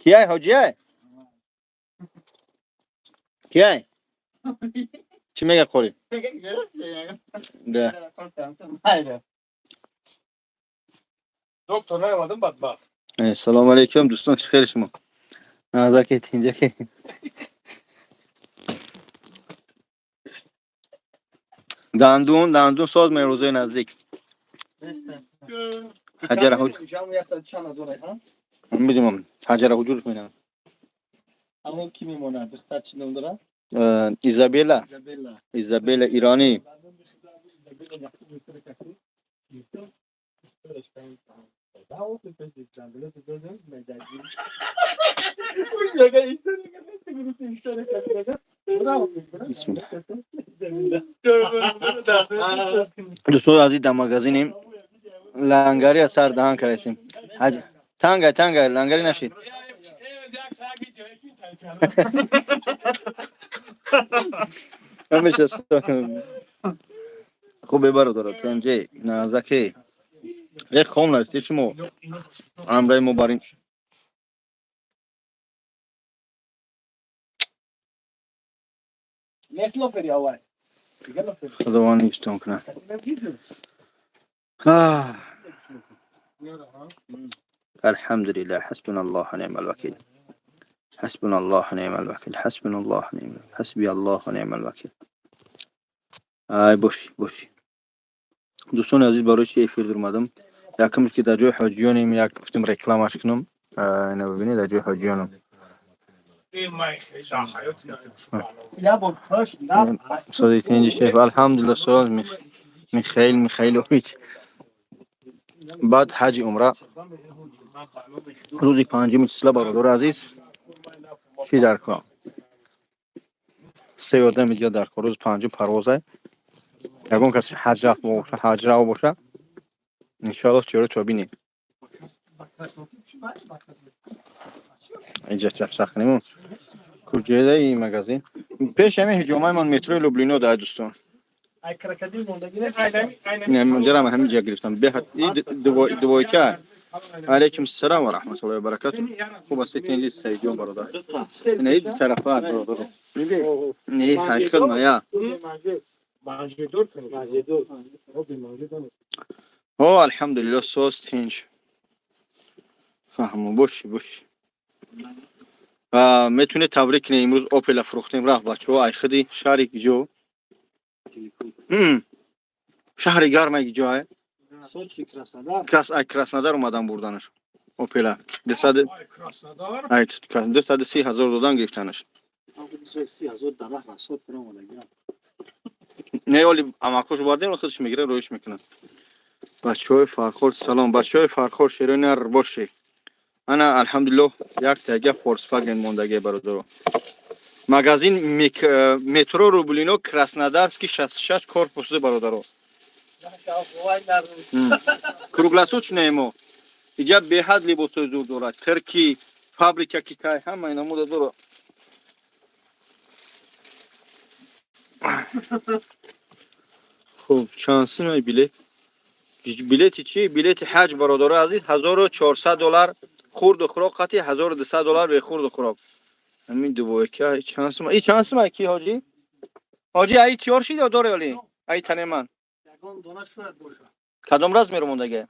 Кияй, ҳоҷияй? Кияй? Чӣ мега қори? Да. Доктор наёмадам, бадбахт. Салому алейкум, дӯстон, чӣ хели шумо? Назаки, тинҷаки. Дандун, дандун соз ме рӯзои наздик. Ҳаҷара ҳуҷ. Медонам, ҳаҷара ҳуҷурш менам. Ҳамон ки мемонад, духтар чӣ ном дорад? Изабелла. Изабелла. Изабелла иронӣ. Бисмилла. Дӯстони азиз, дар магазини лангари аз сар даҳан карасем. Танга, танга, лангари нашид. Ҳамеша хубе, бародаро, тенҷе, назаке. Э, хом насти шумо. Амраи мо барин. Худованд ҳифзтон кунад. Алҳамдулиллаҳ, ҳасбуналлоҳ ва неъмал вакил. Ҳасбуналлоҳ ва неъмал вакил. Ҳасбуналлоҳ ва неъмал ҳасби Аллоҳ ва неъмал вакил. Ай боши, боши. Дӯстони азиз, барои чи эфир дурмадам? Якумш ки дар ҷои ҳоҷиёнем, як гуфтем рекламаш кунам. Ина бибинед, дар ҷои ҳоҷиёнам. Сози тинҷи шеф, алҳамдулиллаҳ, соз Михаил Михайлович. Баъд ҳаҷи умра рӯзи панҷуми числа, бародари азиз, чӣ дар кор? Се одами дига дар кор, рӯзи панҷум парвоза. Ягон каси ҳаҷ рафт боша, ҳаҷ рав боша, иншоаллоҳ тиёро то бинем. Инҷа чахчах кунем. Куҷода ин магазин? Пеш ҳамин ҳиҷомаи метрои Люблино да, дӯстон. Ҷарам ҳамин ҷа гирифтам. Беҳад двойка. Алейкум салом ва раҳматуллоҳи ва баракатуҳ. Хуб ҳастед, тинҷи Саидҷон, бародар. Ина ид тарафа, бародар. Не, ҳақиқат мая. О, алҳамдулиллоҳ, соз, тинҷ. Фаҳму, боши, боши. Метавонед табрик кунед, имрӯз Опела фурӯхтем, рафт бачаҳо, ай худи шаҳри киҷо? Шаҳри гармай киҷоа? Сочи, Краснодар. Крас, ай Краснодар омадан бурданаш. Опела. Краснодар? Ай 230 000 додан гирифтанаш. 30 000 дар раҳ расод фиромадагӣ. Не, оли амакош бардем, худаш мегира, роиш мекунад. Бачаҳои Фархор, салом. Бачаҳои Фархор, шерои нар бошед. Ана, алҳамдулиллоҳ, як тага Фольксваген мондагӣ, бародаро. Магазин метро Рублино, Краснодарский 66, корпус, бародаро. Круглосуточное мо. Иҷа беҳад либосҳои зур дорад. Тирки, фабрика Китай, ҳама намуда дорад. Хуб, чанд сумай билет? Билети чӣ? Билети ҳаҷ, бародарои азиз, 1400 доллар хурду хӯрок қати, 1200 доллар бе хурду хӯрок. Ҳамин двойка чанд сума? И чанд сума ки, ҳоҷӣ? Ҳоҷӣ, ай тиёр шид ё дорӣ оли? Ай тане ман. Ягон дона шояд бошад. Кадом размер мондага?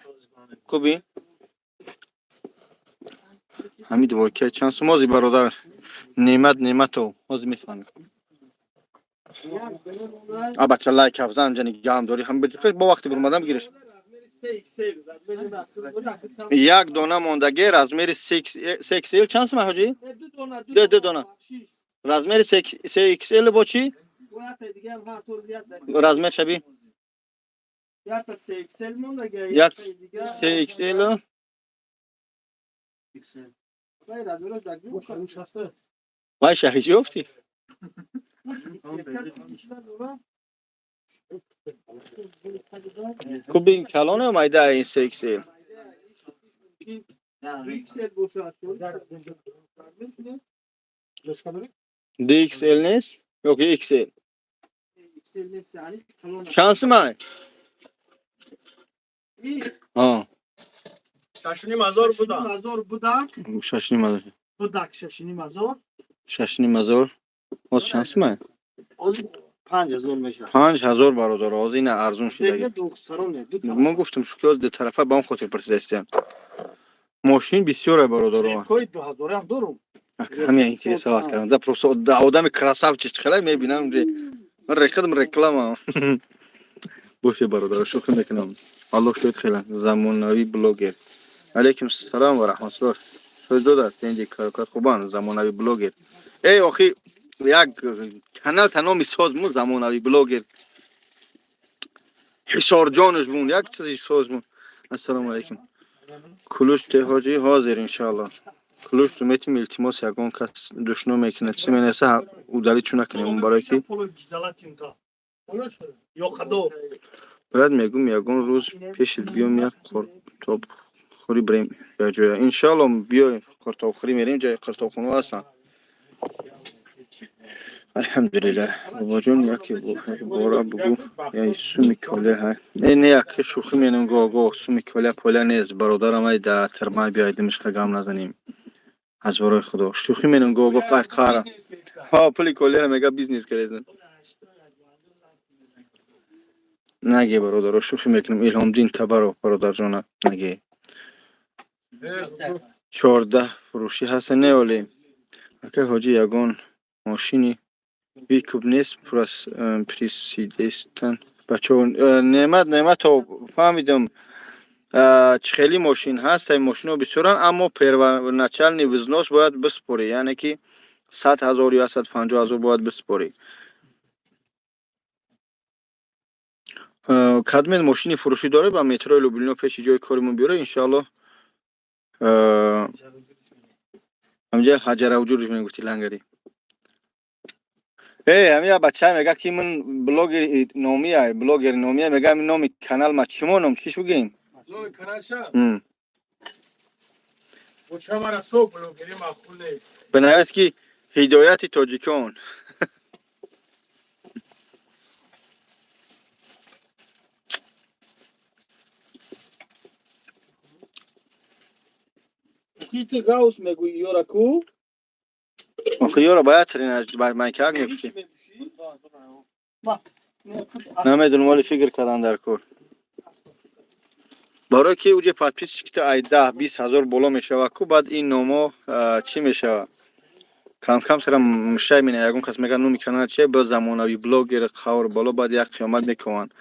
Куби? Ҳамин двойка чанд сума ози, бародар? Неъмат Неъматов, ҳозир мефаҳмед. А бача, лайк абзан ҷани гам дорӣ, ҳам бо вақти бурмадам гириш. Як дона мондаге, размери 3XL чанд сума, ҳоҷӣ? Ду дона. Размери 3XL бо чӣ? Размер шаби? Як 3XL. Вай шаҳри ёфтӣ? Кубин калоне майда ин 3XL. DXL нест? Ёки XL? Чанд сумай? Ҳа. 6,5 ҳазор будам. Ҳазор будак. 6,5 ҳазор. Будак 6,5 ҳазор. 6,5 ҳазор. Ҳоз чанд сумай? Ҳозир 5 ҳазор мешавад. 5 ҳазор, бародар, ҳозир ина арзун шудаги. Духсароне. Мо гуфтам, шуки ду тарафа, ба он хотир пурсидастиям. Мошин бисёре, бародаро. Кои 2 ҳазораам дорум. Ҳамин интересовать кардам да, просто одами красавчик хеле мебинам, ман рекадам реклама боше. Бародаро, шӯхӣ мекунам, Аллоҳ шоҳид. Хеле замонавӣ блогер, алейкум салом ва раҳматуллоҳ. Шоҳидзода тенҷи карокат хубан. Замонавӣ блогер, эй, охи як канал та номи созмун замонавӣ блогер ҳисорҷонаш бун, як чизи созмун. Ассалому алайкум. Ключ те, ҳоҷӣ, ҳозир иншааллоҳ ключ ту метим. Илтимос, ягон кас душно мекунад, чӣ менеса, удалить чу накунем, барое ки брат, мегум, ягон рӯз пешит биём, як қуртобхӯрӣ бирем якҷоя. Иншоалло, биёем, қуртобхӯрӣ мерем, ҷои қуртобхонаҳо ҳастанд. Алҳамдулиллаҳ. Бобоҷон, яке бора бугӯ, яй суми коле ҳай. Не, не, яке шӯхӣ менам, гоҳ суми коля поля нест, бародарам. Ай да тирмай биёй, димишқа гам назанем, аз барои Худо, шӯхӣ менам, гоҳ гоҳ қара. Ҳа, пули колера мега бизнес кардем. Наге, бародаро, шӯхӣ мекунам. Илҳомдин Табаров, бародарҷона, наге. 14 фурӯшӣ ҳаста, не, оле акай ҳоҷӣ, ягон мошини пикап нест, присидестан бачаҳо. Неъмат Неъмато, фаҳмидам, чӣ хели мошин ҳаст, ай мошино бисёранд, аммо первоначальный взнос бояд биспорӣ, яъне ки 100 ҳазор ё 150 ҳазор бояд биспорӣ. Кадмен мошини фурӯшӣ доред, ба метрои Люблино пеши ҷои кори мо биёред, иншоалло. Ҳамҷа ҳаҷаравҷуриш мегуфти лангари. Э, ҳамин бача мега, ки ман блогери номия, блогери номия, мега, ҳамин номи канал ма чӣ монам, чиш бигӯем? Номи каналша? М. Бинавис, ки ҳидояти тоҷикон. Ти гаус мегӯи ёра ку? Охи ёра бояд майкак мепӯшӣ. Намедонам, вале фикр кардан дар кор, барое ки уҷе подписчик та ай 10-20 ҳазор боло мешава ку, баъд ин номо чӣ мешава, камкам сара мушай мена. Ягон кас мега, номи канал чие, бо замонавӣ блогер қавр боло, баъд як қиёмат мекунанд.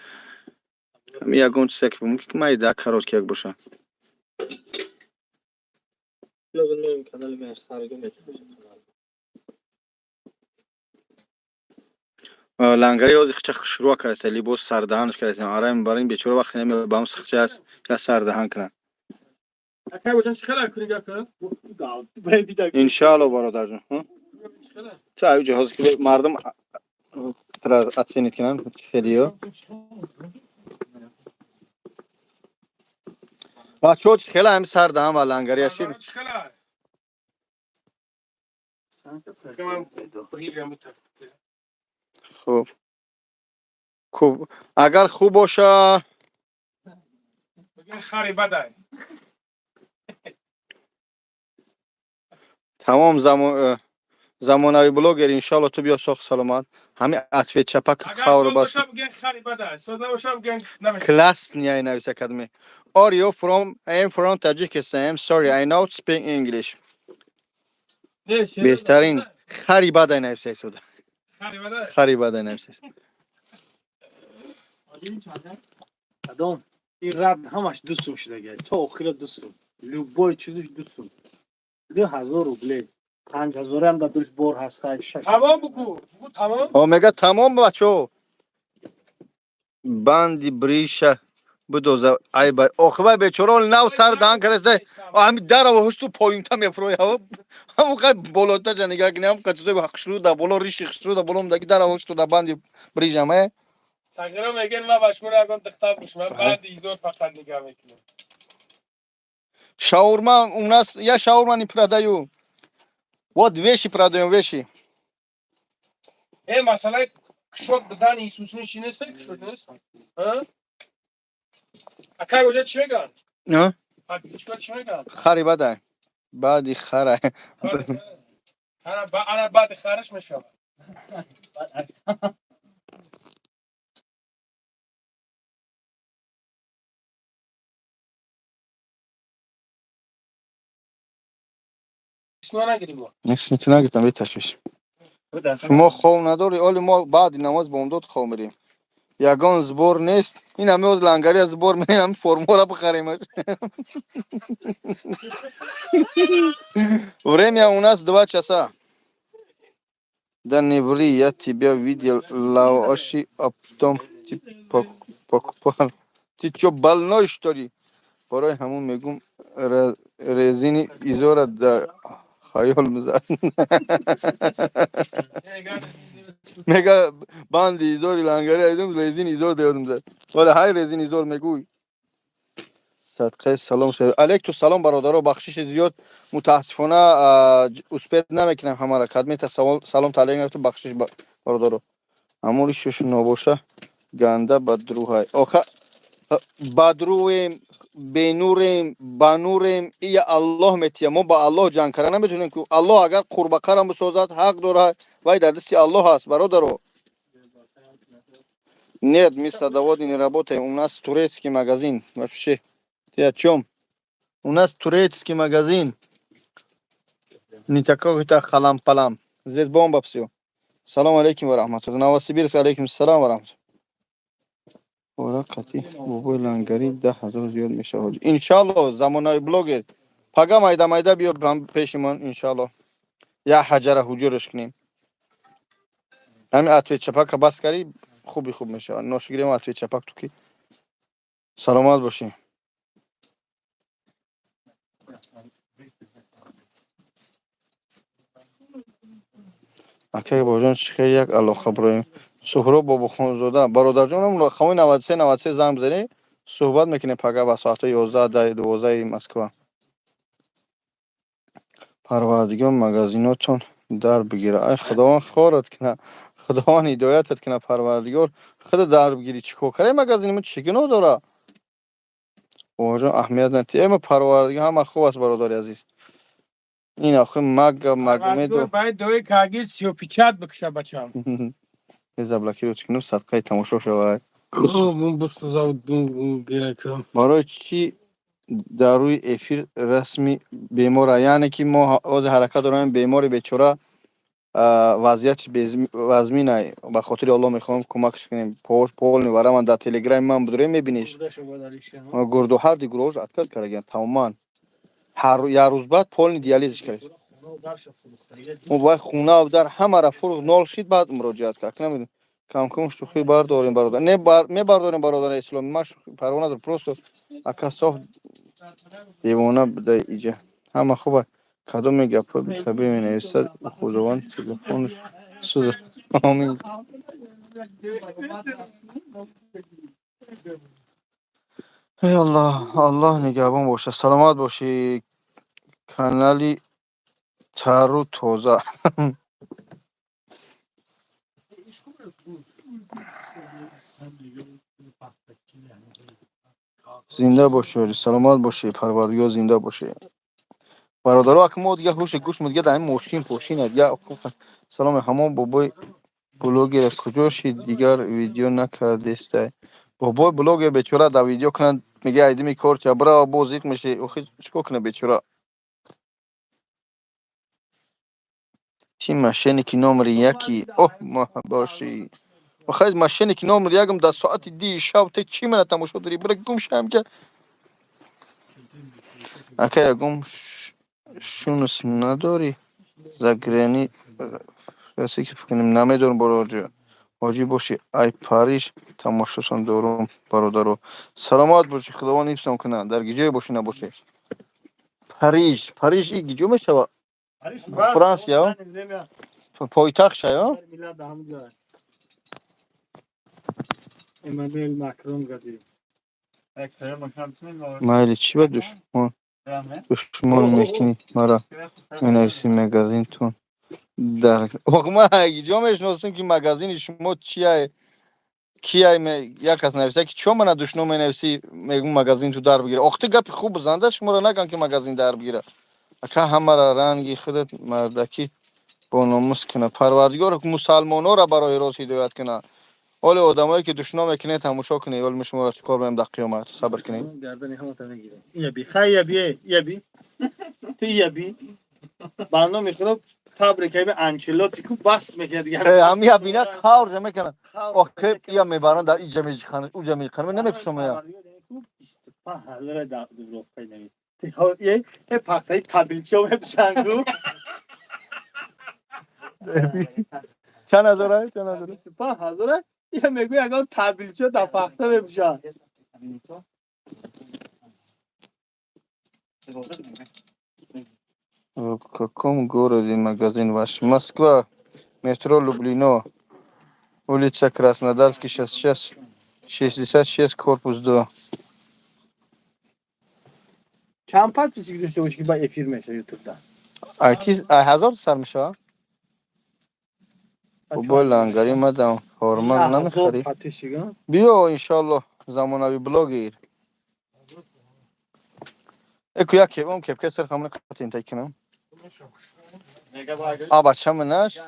Ягон чизе ки мумкин ки майда короткий як боша. Номи канали мен харида метавонам. Лангари ҳозир хича шурӯъ кардаста, либос сардаҳанш кардаста. Арам барин бечора вақте наме ба ҳам сихча аст, я сардаҳан кунад. Иншаалло, бародарҷон. Ту авҷа ҳозир ки мардум тра оценить кунанд хелиё. Бачаҳо, чӣ хела ҳами сардаҳан ва лангарияши? Хуб, хуб, агар хуб боша. Хари бадай. Тамом, замонавӣ блогер, иншоалло, ту биё соҳ саломат. Ҳами ответ чапак хавр бас. Классный нависа кадме. Are you from? I am from Tajikistan. I'm sorry, I not speak English. Беҳтарин, хари бадай нависа исода. Хари бадай нависа. Кадом? Ин рад ҳамаш 2 сум шудага. То охира 2 сум. Любой чизиш 2 сум. 2 ҳазор рубле. 5 ҳазорам да душ бор ҳаста. Шаш. Тамом бугу. Бугу тамом. О, мега тамом, бачаҳо. Банди бриша бидоза ай ба охибай бечора нав сар даҳан кардаста, ҳами дарава ҳушту поюнта мефурӯя, ҳамон қай болоташа нигаҳ кини, ҳам қачизои хушрӯ да боло, риши хушрӯ да боло мдаки, дарава ҳушту да банди брижам э. Сагира мегӯяд, ман ба шумо ягон духтар бошам, ман баъди изор фақат нигаҳ мекунам. Шаурма у нас, я шаурма не продаю. Вот вещи продаем, вещи. Э, масъалаи кушод будани Исусни чӣ нест, кушод нест? А? Акай оҷа чӣ мегӯянд? А? Подписчик чӣ мегӯянд? Хари бадай. Баъди хара. Ана баъди хараш мешавад. Нест, нагирифтам, беташвиш. Шумо хов надорӣ? Оли мо баъди намоз бомдод хов мерем. Ягон сбор нест. Ин ҳами оз лангария сбор мерем, формора бихарем. Время у нас 2 часа. Да не ври, я тебя видел лаваши оптом ты покупал. Ты чё, больной, что ли? Барои ҳамун мегум, резини изора да хаёл мизад. Мега банди изори лангари айдум, резини изор деёдум зад. Вале ҳай резини изор мегӯй. Садқаи салом. Алейкум салом, бародаро, бахшиши зиёд, мутаассифона успеть намекунам ҳамара. Кадмета салом таълим гирифту, бахшиш, бародаро. Амури шуш нобоша ганда бадруҳай. Оха бадрӯем, бенурем, банурем, ия Аллоҳ метия. Мо ба Аллоҳ ҷанг карда наметавонем, ку Аллоҳ агар қурбақарам бисозад, ҳақ дорад, вай дар дасти Аллоҳ аст, бародаро. Нет, мы садоводы не работаем. У нас турецкий магазин. Вообще. Ты о чем? У нас турецкий магазин. Не такой-то халам-палам. Здесь бомба все. Салам алейкум ва рахматуллах. Новосибирск, алейкум салам ва рахматуллах. Ора қати бобои лангари 10 000 зиёд мешавад. Иншалло, замонави блогер. Пага майда майда биё пеши ман, иншалло. Я ҳаҷара ҳуҷураш кунем. Ҳамин ответ чапака бас карӣ, хуби хуб мешавад. Ношигирем ответ чапак ту ки. Саломат бошӣ. Акай бобоҷон, чӣ хел як алоқа бироем? Суҳроб Бобохонзода, бародарҷонам, рақамои 93 93 занг бизанӣ, суҳбат мекунем пага ба соатҳои 11, 10, 12 Москва. Парвардигор магазинотон дар бигира. Ай Худованд хорат кина, Худованд ҳидоятат кина, Парвардигор худа дар бигирӣ. Чӣ кор карай магазини мо, чӣ гуноҳ дора? Бобоҷон, аҳамият надиҳ. Эма Парвардигор ҳама хуб аст, бародари азиз. Ин охи мага магмеду. Бояд дуои кагил сиёпичат бикша, бачам. Заблокировать кунам, садқаи тамошо шавад. Барои чӣ дар рӯи эфир расми бемора? Яъне ки мо ҳозир ҳаракат дорем, бемори бечора вазъияти вазминай, ба хотири Аллоҳ мехоҳем кӯмакш кунем. Полный вараман дар телеграми ман будурем, мебиниш. Гурду ҳарди гурӯҳош отказ кардагиян тамоман. Ҳар як рӯз баъд полный диализш кард. Вай хунав дар ҳамара фурӯғ нол шид, баъд муроҷиат кард. Намедонам, камкум шӯхӣ бардорем, бародар. Не, мебардорем, бародари исломӣ, ман парво надорам, просто ака соф девона буда иҷа. Ҳама хуба. Кадоме гапҳои бехабӣ менависад, Худованд телефонш сӯзад. Омин. Эй Аллоҳ, Аллоҳ нигаҳбон бошад. Саломат бошӣ. Канали тару тоза. Зинда бошӣ, саломат бошӣ, Парвардигор, зинда бошӣ. Бародаро, ака мо дига ҳуши гӯшмо дига дар ин мошин пошина дига. Саломе, ҳамон бобои блогер куҷо шид, дигар видео накардестай? Бобои блогер бечора дар видео кунад, мега айдими корча бирава, боз зиқ меши. Охи чӣ кор кунад бечора? Ти мошенники номери яки. Оҳ, бошӣ. Охай мошенники номери якам, дар соати 2-и шаб те чӣ мена тамошо дорӣ? Бира гум шам ка. Ака, ягон шунус надорӣ? Заграни раси ки кунем, намедонам, бароҷо. Ҳоҷӣ бошӣ, ай Париж тамошосон дорум, бародаро. Саломат бошӣ, Худованд ҳифзон кунад. Дар гиҷое бошӣ набошӣ. Париж, Париж и гиҷо мешавад? Франсия? Пойтахт шая? Эммануэл Макрон гади. Майли, чӣ ба душмон душмон мекунӣ, мара менависӣ магазинтон дар. Ох, ман гиҷо мешиносем, ки магазини шумо чия? Кияй як кас нависа, ки чо мана душно менависӣ, мегум, магазин ту дар бигира. Охти, гапи хуб бизанда, шуморо наган, ки магазин дар бигира. Ака, ҳамара ранги худат мардакӣ бо номус куна, Парвардигор мусалмонора барои рост ҳидоят куна. Оле одамое, ки душно мекунед, тамошо кунед, оли мо шуморо чӣ кор меем дар қиёмат. Сабр кунед. Гардани ҳамата мегирем. Ия би, хай, ия би, ия би, ту ия би. Ба номи Худо, фабрикаи Анчелоти ку бас мекунад дигар. Ҳам ия бина, қавр мекунад. Охе, ия мебаранд, дар иҷа меҷиханд, уҷа меҷиханд, намепушам я. 25 ҳазора дар Дубровкаи нави. Е пахтаи табилчиҳо мепӯшанд. Чанд ҳазора, чанд ҳазора? 25 ҳазора. Я мегӯ, ягон табилчиҳо дар пахта мепӯшанд. В каком городе магазин ваш? Москва, метро Люблино, улица Краснодарский, 66, 66, корпус 2. Чанд подписчик дошта бошӣ, ки ба эфир меша ютубда? Айти ай ҳазор сар мешава? Бобои лангари, мадам форма намехарӣ? Подписчик. Биё, иншоаллоҳ, замонави блогер. Эку як кеп, он кепка сар хамна қатин тай кунам. А бача наш?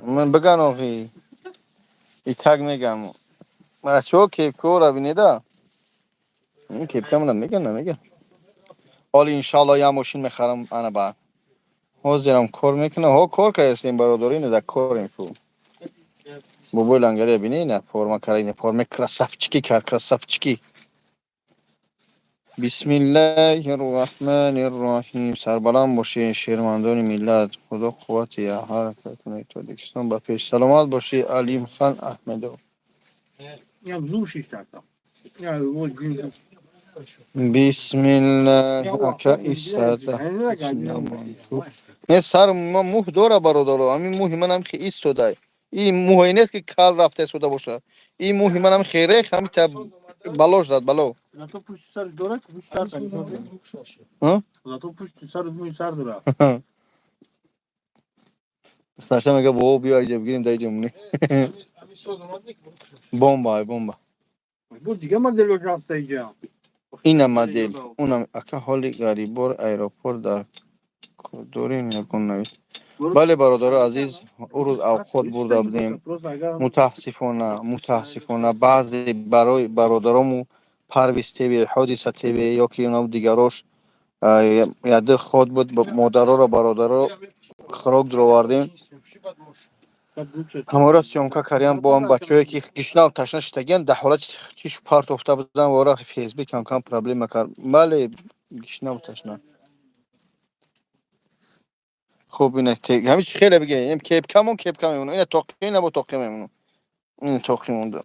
Ман биган охи. И так мегам. Бачаҳо, кепкаро бинеда. Ин кепка мана меган, намеган. Ҳоли иншоаллоҳ як мошин мехарам, ана баъд. Ҳозирам кор мекунам. Ҳо, кор кардастем, бародари, ина дар корем ку. Бобои лангари, бини, ина форма кара, ина форма красавчики кар, красавчики. Бисмиллаҳи рраҳмани рраҳим. Сарбаланд бошед, шермандони миллат. Худо қуввати ҳаракат кунед. Тоҷикистон ба пеш. Саломат бошӣ, Алимхан Аҳмедов. Я зур шиштакам. Бисмиллаҳ, ака иссата. Не, сар ма мӯҳ дора, бародаро. Ҳамин мӯҳи манам хе истодай. Ин мӯҳе нест, ки кал рафта истода бошад. Ин мӯҳи манам херех, ҳами та балош зад, бало. Зато пушти сараш дорад, пушти сар. Зато пушти сар мӯи сар дорад. Духтарша мега, бобо, биё, иҷа бигирем, да иҷа мунӣ. Бомба, ай бомба. Бу дига модело рафта иҷа. Ина модел. Унам ака, ҳоли ғарибор аэропорт дар дорем, ягон навис. Бале, бародаро азиз, ӯ рӯз авқот бурда будем. Мутаассифона, мутаассифона, баъзе барои бародарому Парвиз ТВ, Ҳодиса ТВ ё ки инав дигарош яды ход буд, модароро, бародаро хӯрок дуровардем. Ҳамаро съёмка кардем бо ҳам бачаҳое, ки гишнав ташна шидагиян, дар ҳолати чиш партофта будан, вора ФСБ кам-кам проблема кард. Бале, гишнав ташна. Хуб, ина ҳамин хеле бигем, кепкамон кепка мемонам, ина тоқи ина бо тоқи мемонам, ина тоқи монда.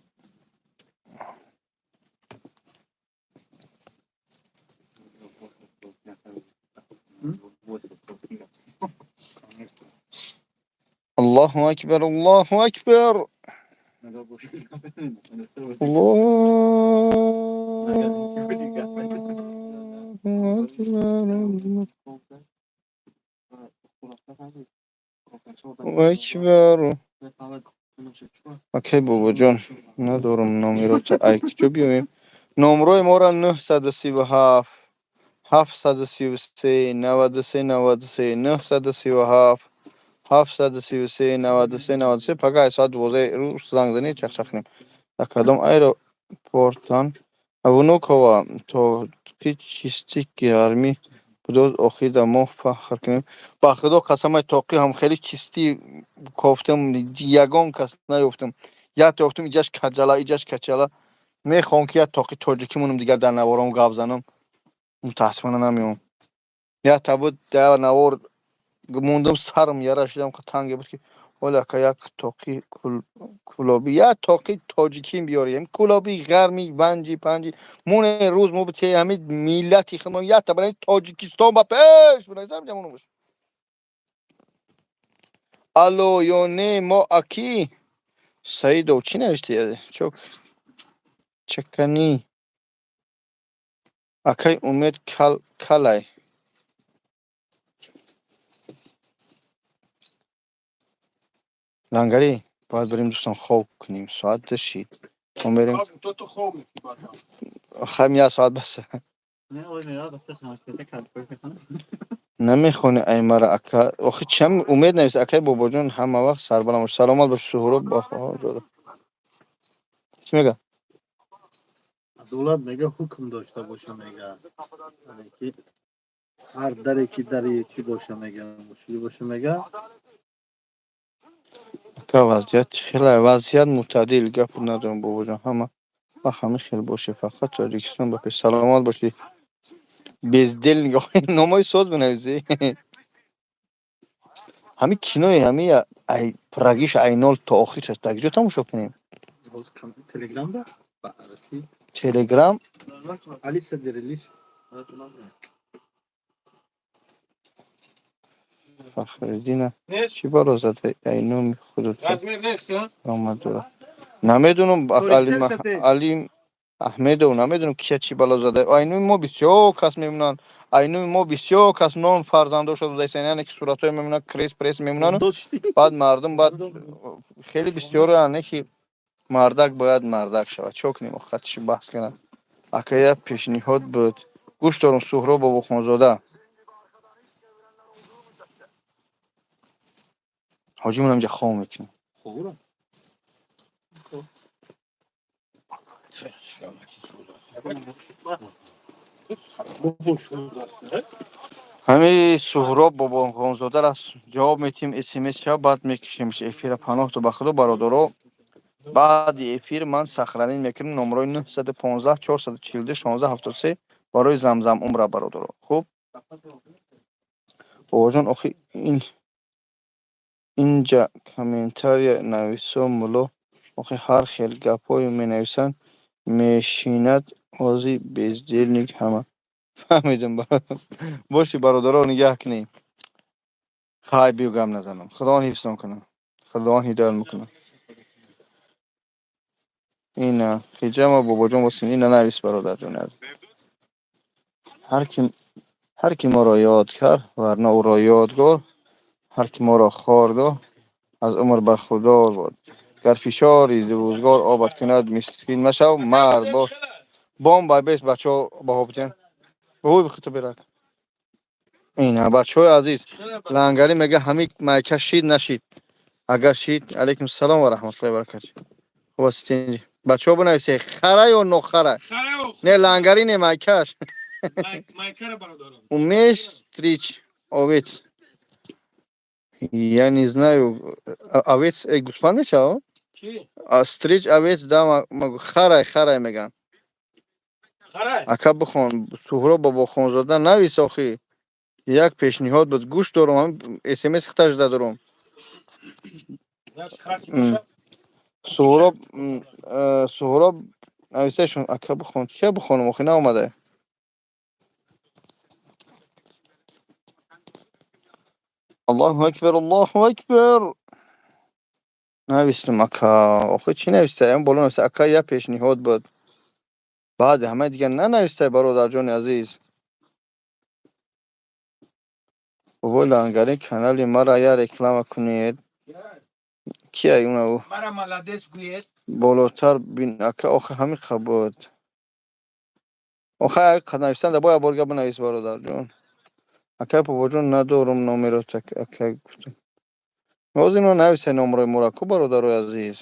Аллоҳу акбар, Аллоҳу акбар, Аллоҳу акбар акбар. Окей, бобоҷон, надорам номеро, ай куҷо биёем? Номрои моро 937 733 93 93, 937 733 93 93. Пага ай соат 12 рӯз занг занед, чахчах кунем. Дар кадом аэропортан? Внуково тоқи чистӣ, гармӣ будоз, охида мо фахр кунем. Ба худо қасам, ай тоқи ҳам хеле чистӣ кофтам, ягон кас наёфтам. Як ёфтам, иҷаш каҷала, иҷаш качала. Мехоҳам, ки як тоқи тоҷикӣ монам, дигар дар навором гап занам. Мутаассифона, намеём. Як та буд, дар навор мондам, сарам яра шидам, танге буд, ки оли ака, як тоқи кулобӣ, як тоқи тоҷикӣ биёрем, кулобӣ, ғармӣ, ванҷи панҷи моне рӯз мо бите, ҳамин миллати худмо як та барои Тоҷикистон ба пеш ҷамоно бош. Алло ё не, мо аки Саидов, чӣ навишти? Чок чаканӣ, акай Умед, кал калай. Лангарӣ. Бояд бирем, дӯстон, хоб кунем. Соат 2 шид. Мо мерем. То хоб мекунӣ баъдан. Хам як соат бас. Намехони ай мара, ака. Охи, чам умед навис, акай Бобоҷон, ҳама вақт сарбаланд бош. Саломат бош, Суҳроб. Чӣ мега? Адолат мега, ҳукм дошта боша, мега. Яъне ки ҳар даре ки дари чӣ боша, мега, мушкилӣ боша, мега. Ака, вазъият хеле, вазъият мӯътадил, гап надорам, бобоҷон. Ҳама вақт ҳамин хел боше, фақат Тоҷикистон ба пеш. Саломат бошӣ. Бездельник, номои соз бинависӣ. Ҳамин кинои ҳами ай прагиш, ай нол то охираш дар куҷо тамошо кунем? Боз Телеграм да ба арасӣ. Телеграм. Алиса дерелис. Фахриддина. Нест. Чӣ бало зада, ай номи худат? Размер нест, а? Омад. Намедонам, Алим Аҳмедов, намедонам, кия чӣ бало зада. Айнуи мо бисёр кас мемонанд, айнуи мо бисёр кас нон фарзандошо додаистанд, яъне ки суратҳое мемонанд, крес прес мемонанд, баъд мардум, баъд хеле бисёранд, не ки мардак бояд мардак шавад. Чо кунем, хатиши баҳс кунанд. Ака, як пешниҳод буд. Гӯш дорум, Суҳроб Бобохонзода. Ҳоҷимон, инҷа хоб мекунем. Хобра. Ҳами Суҳроб Бобохонзодаро ҷавоб метиҳем смс ша, баъд мекушемш эфира. Паноҳту ба Худо, бародаро. Баъди эфир ман сохранить мекунем номерои 915 442 16 73 барои замзам умра, бародаро. Хуб, бобоҷон, охи ин инҷа комментария нависо, мулло, охи ҳар хел гапҳое менависанд, мешинад ози бездельник ҳама. Фаҳмидем, боши, бародаро, нигаҳ кунем. Хай, биё, гап назанам. Худованд ҳифзтон кунад, Худованд ҳидоят мекунад. Ина хиҷама, бобоҷон, босин, ина навис, бародарҷони азиз. Ҳар ки моро ёд кард, варна ӯро ёдгор, ҳар ки моро хор дошт, аз умр бархурдор бод. Гар фишори рӯзгор обат кунад мискин машав, мард бош. Бомба бес, бачаҳо, баҳо бидиҳанд. Ой, бихуто бирак. Ина, бачаҳои азиз, лангарӣ мега, ҳами майка шид, нашид. Агар шид, алайкум салом ва раҳматуллоҳи баракату. Хуб астед? Бачаҳо, бинависе, хара ё нохара? Не, лангарӣ не, майкаш. Майкара, бародарон. Умеешь стричь овец? Я не знаю. Овец гӯсфанд мешавад? Чӣ? Стричь овец, да, могу. Харай, харай меган. Харай. Ака, бихон, Суҳроб Бобохонзода навис, охи. Як пешниҳод буд. Гӯш дорум, смс хиташ дорум. Суҳроб, Суҳроб нависашон, ака, бихон. Чия бихонам, охи, наомада. Аллоҳу акбар, Аллоҳу акбар. Навистум, ака. Охи, чӣ нависта? Ям боло нависта, ака, як пешниҳод буд. Баъди ҳамаи дигар нанавистай, бародарҷони азиз. Бобои лангарӣ, канали мара я реклама кунед. Кия унав? Мара молодец гӯед. Болотар бин, ака, охи, ҳамин буд. Охи, нависанда бояд борга бинавис, бародарҷон. Акай бобоҷон, надорум номеро, ака, гуфтам. Ҳозир ино нависе номерои моро ку, бародарои азиз.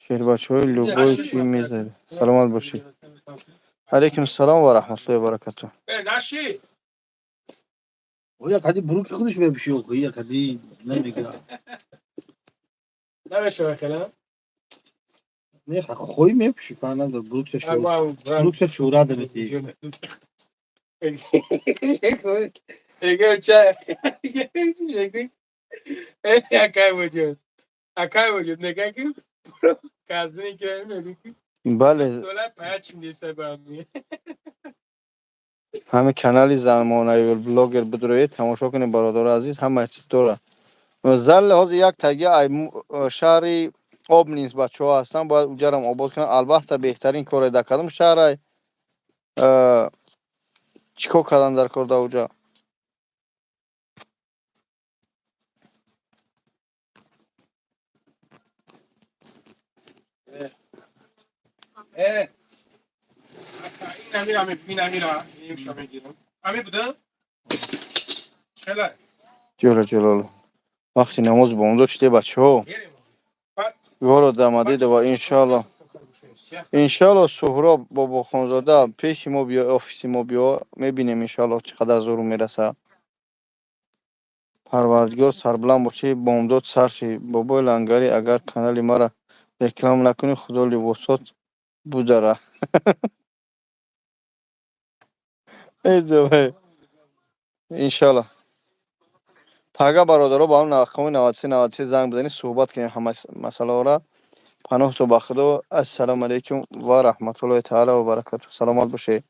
Шербачаҳои любой чӣ мезади. Саломат бошед. Алайкум салом ва раҳматуллоҳи ва баракатуҳ. Наши. Оя қади буруки худаш мепӯши, охи, я қади намега. Намешава хела? Не, хоҳӣ мепӯши, кор надор, бурукша бурукша шӯра дамети. Егем чай. Акай вуҷуд. Акай вуҷуд мега ки казини ки меги ки. Бале. Сола паячим неста ба ми. Ҳами канали Замонави блогер бидроед, тамошо кунед, бародари азиз, ҳама чиз дорад. Залли ҳозир як таги шаҳри Обнинск бачаҳо ҳастанд, бояд уҷарам обод кунанд. Албатта, беҳтарин коре дар кадом шаҳрай, чӣ кор кардан дар кор дар уҷа? Ами ин амира имша мегирам. Ами буда? Хела. Ҷалла ҷалолу. Вақти намоз бомдод шуде, бачаҳо. Ёро дамадида ва иншалло. Иншалло, Суҳроб Бобохонзода, пеши мо биё, офиси мо биё, мебинем, иншалло, чӣ қадар зуру мераса. Парвардигор, сарбуланд бошӣ, бомдод сар ши. Бобои Лангарӣ, агар канали мара реклама накунӣ, худо либосот будара. Иншалло. Пага, бародаро, ба ҳам рақами 93 93 занг бизанед, суҳбат кунем ҳама масъалаҳоро. Паноҳто ба Худо. Ассалому алайкум ва раҳматуллоҳи таала ва баракату. Саломат бошед.